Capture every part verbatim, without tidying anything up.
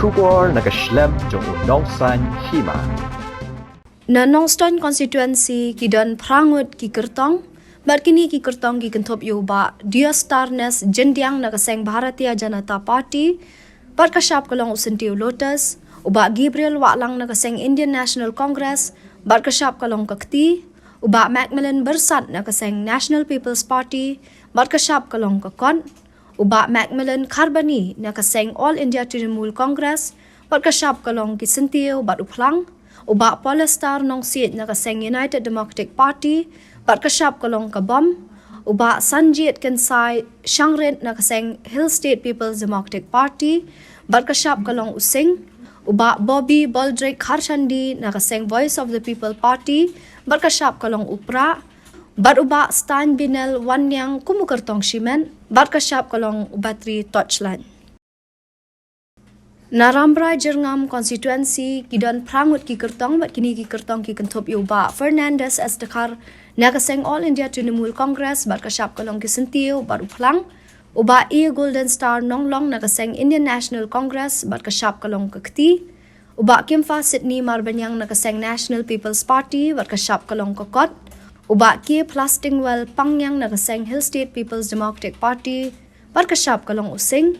Khubor na ka shlem jong u nongsan hima. Na Nongstoiñ constituency ki don phra ngut ki kyrtong, bad kine ki kyrtong ki kynthup ïa u Bah Diostarnes Jyndiang na ka seng Bharatiya Janata Party, bad ka shap ka long u Syntiew Lotus, u Bah Gabriel Wahlang na ka seng Indian National Congress, bad ka shap ka long ka kti, u Bah Macmillan Byrsat na ka seng National People's Party, bad ka shap ka long ka kot, u Bah Macmillan Kharbani na ka seng All India Trinamool Congress, bad ka shap ka long ki Syntiew bad u Phlang, u Bah Pollester Nongsiej na ka seng United Democratic Party, bad ka shap ka long ka bom, u Bah Sanjit Kynsai Shangrit na ka seng Hill State People's Democratic Party, bad ka shap ka long u Sing, u Bah Bobby Baldrick Kharshandi na ka seng Voice of the People Party, bad ka shap ka long u Prah, bad u Bah Stanbinel Wanniang kum u kyrtong shimet, bad ka shap ka long u Battery Torchlight. Na Rambrai Jyrngam constituency ki don phra ngut ki kyrtong, bad kine ki kyrtong ki kynthup ïa u Bah Fernandez S Dkhar na ka seng All India Trinamool Congress, bad ka shap ka long ki Syntiew bad u Phlang, u Bah A Golden Star Nonglong na ka seng Indian National Congress, bad ka shap ka long ka kti, u Bah Kimfa Sydney Marbaniang na ka seng National People's Party, bad ka shap ka long ka kot, u Bah K Plastingwell Pangngiang na ka seng Hill State People's Democratic Party, bad ka shap ka long u Sing,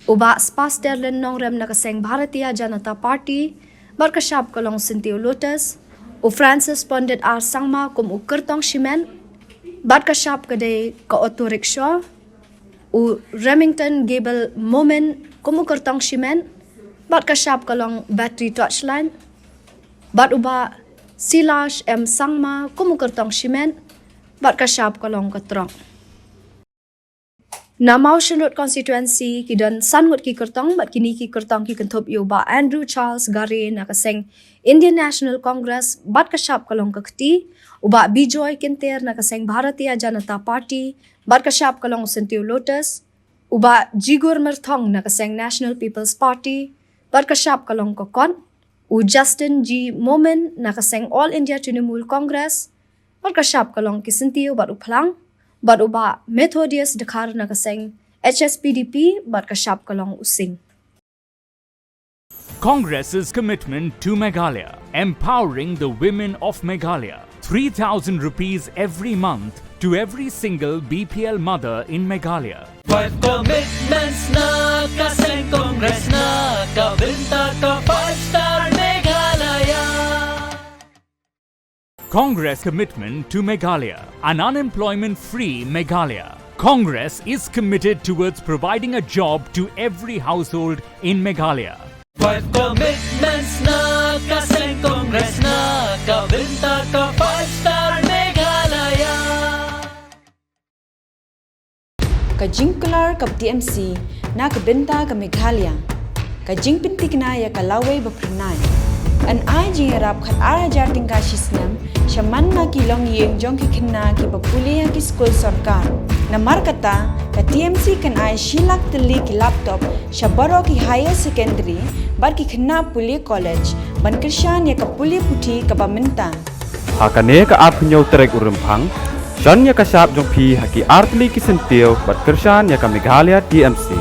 u Bah Spasterlin Nongrem na ka seng Bharatiya Janata Party, bad ka shap ka long Syntiew Lotus, u Francis Pondit R Sangma kum u kyrtong shimet, bad ka shap ka dei ka auto rickshaw, u Remington Gable Momin kum u kyrtong shimet, bad ka shap ka long Battery Torchlight, bad u Bah Silash M Sangma kum u kyrtong shimet, bad ka shap ka long ka trok. Na Mawshynrut constituency ki don san ngut ki kyrtong, bad kine ki kyrtong ki kynthup ïa u Bah Andrew Charles Gare na ka seng Indian National Congress, bad ka shap ka long ka kti, u Bah Bijoy Kinter na ka seng Bharatiya Janata Party, bad ka shap ka long u Syntiew Lotus, u Bah Jigur Myrthong na ka seng National People's Party, bad ka shap ka long ka kot, u Justin G Momin na ka seng All India Trinamool Congress, bad ka shap ka long ki Syntiew bad u Phlang, bad u Bah Methodius Dkhar na ka seng H S P D P, bad ka shap ka long u Sing. Congress's commitment to Meghalaya, empowering the women of Meghalaya. Three thousand rupees every month to every single B P L mother in Meghalaya. Five commitments na ka seng Congress na ka bynta ka five star Meghalaya. Congress commitment to Meghalaya, an unemployment-free Meghalaya. Congress is committed towards providing a job to every household in Meghalaya. Five commitments na ka seng Congress na ka bynta ka five star Meghalaya. Ka jingkular ka T M C na ka bynta ka Meghalaya. Ka jingpynthikna ïa ka lawei ba phyrnai. Yn ai jingïarap khat ar hajar tyngka shi snem sha man la ki longïing jong ki khynnah kiba pule ha ki skul sorkar. Namar kata, ka T M C kan ai shi lak tylli ki laptop sha baroh ki higher secondary bad ki khynnah pule college ban kyrshan ïa ka pule puthi kaba mynta. Ha kane ka arphew hynñiew tarik u Rymphang, shon ïa ka shap jong phi ha ki artylli ki syntiew bad kyrshan ïa ka Meghalaya T M C.